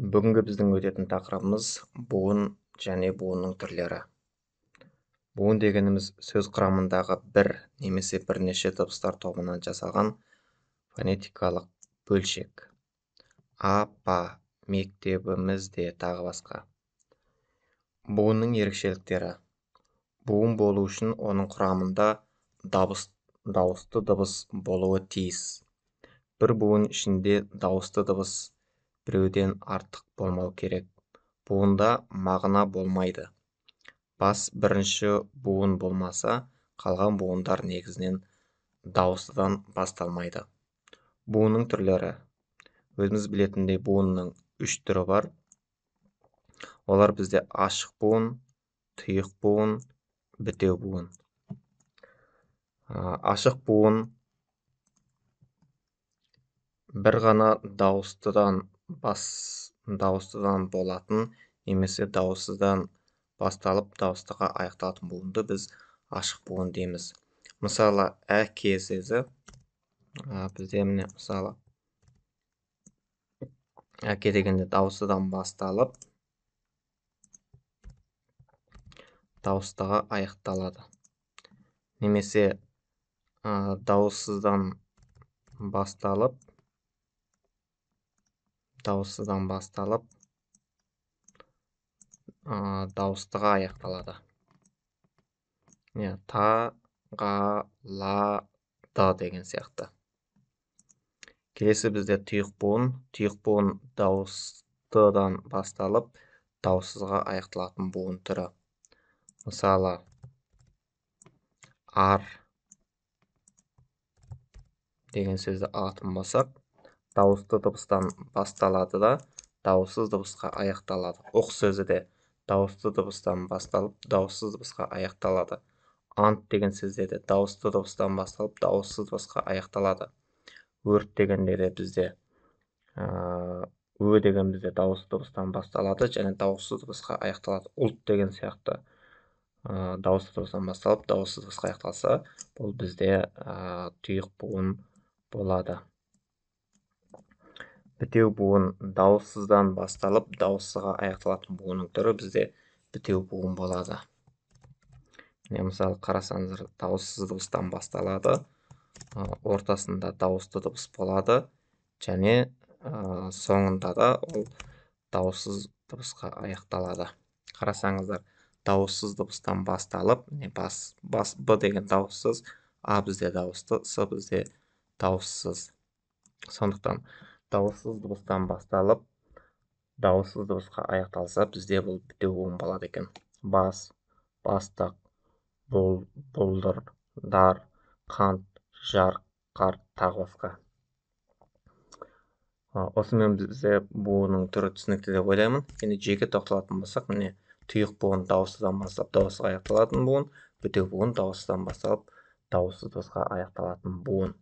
Бүгінгі біздің өтетін тақырыбымыз буын және буынның түрлері. Буын дегеніміз сөз құрамындағы бір немесе бірнеше дыбыстар тобынан жасалған фонетикалық бөлшек. Апа, мектебімізде, тағы басқа. Буынның ерекшеліктері. Буын болу үшін оның құрамында дауысты дыбыс болуы тиіс. Бір буын ішінде дауысты дыбыс біреуден артық болмау керек. Буында мағына болмайды. Бас бірінші буын болмаса, қалған буындар негізінен дауыстыдан басталмайды. Буынның түрлері. Өзіміз білетіндей буынның үш түрі бар. Олар бізде ашық буын, тұйық буын, бітеу буын. Ашық буын бір ғана дауыстыдан болатын немесе дауыссыздан басталып дауыстыға аяқталатын буынды біз ашық буын дейміз. Мысалы, әке сөзі бізде міне, мысалы, әке дегенде дауыстыдан басталып дауыстыға аяқталады. Немесе дауыссыздан басталып дауыстыға аяқталады. Та, ға, ла, да деген сияқты. Келесі бізде тұйық буын. Тұйық буын дауыстыдан басталып дауыссызға аяқталатын буын түрі. Мысалы, ар деген сөзді алатын болсақ, дауысты дыбыстан басталады да дауыссыз дыбысқа аяқталады. Ұқ сөзі де дауысты дыбыстан басталып дауыссыз дыбысқа аяқталады. Ант деген сөзде де дауысты дыбыстан басталып дауыссыз дыбысқа аяқталады. Өрт дегенде де бізде ө деген бізде дауысты дыбыстан басталады және дауыссыз дыбысқа аяқталады. Ұлт деген сияқты дауысты дыбыстан басталып дауыссыз дыбысқа аяқталса, бұл бізде тұйық буын болады. Бітеу буын дауыссыздан басталып дауыссызға аяқталатын буынның түрі бізде бітеу буын болады. Міне, мысалы, қарасаңыздар, дауыссыз дыбыстан басталады, ортасында дауысты дыбыс болады және соңында да ол дауыссыз дыбысқа аяқталады. Қарасаңыздар, дауыссыз дыбыстан басталып, міне, бас, б деген дауыссыз, а бізде дауысты, с бізде дауыссыз. Сондықтан дауыссыз дыбыстан басталып дауыссыз дыбысқа аяқталса, бізде бұл бітеу буын болады екен. Бас, бастық, бұл, бұлдыр, дар, қант, жар, қар, тағы басқа. Осымен бізде буынның түрі түсінікті деп ойлаймын. Енді жеке тоқталатын болсақ, міне, тұйық буын дауыссыздан басталып дауыссызға аяқталатын буын, бітеу буын дауыссыздан басталып дауыссыз дыбысқа аяқталатын буын.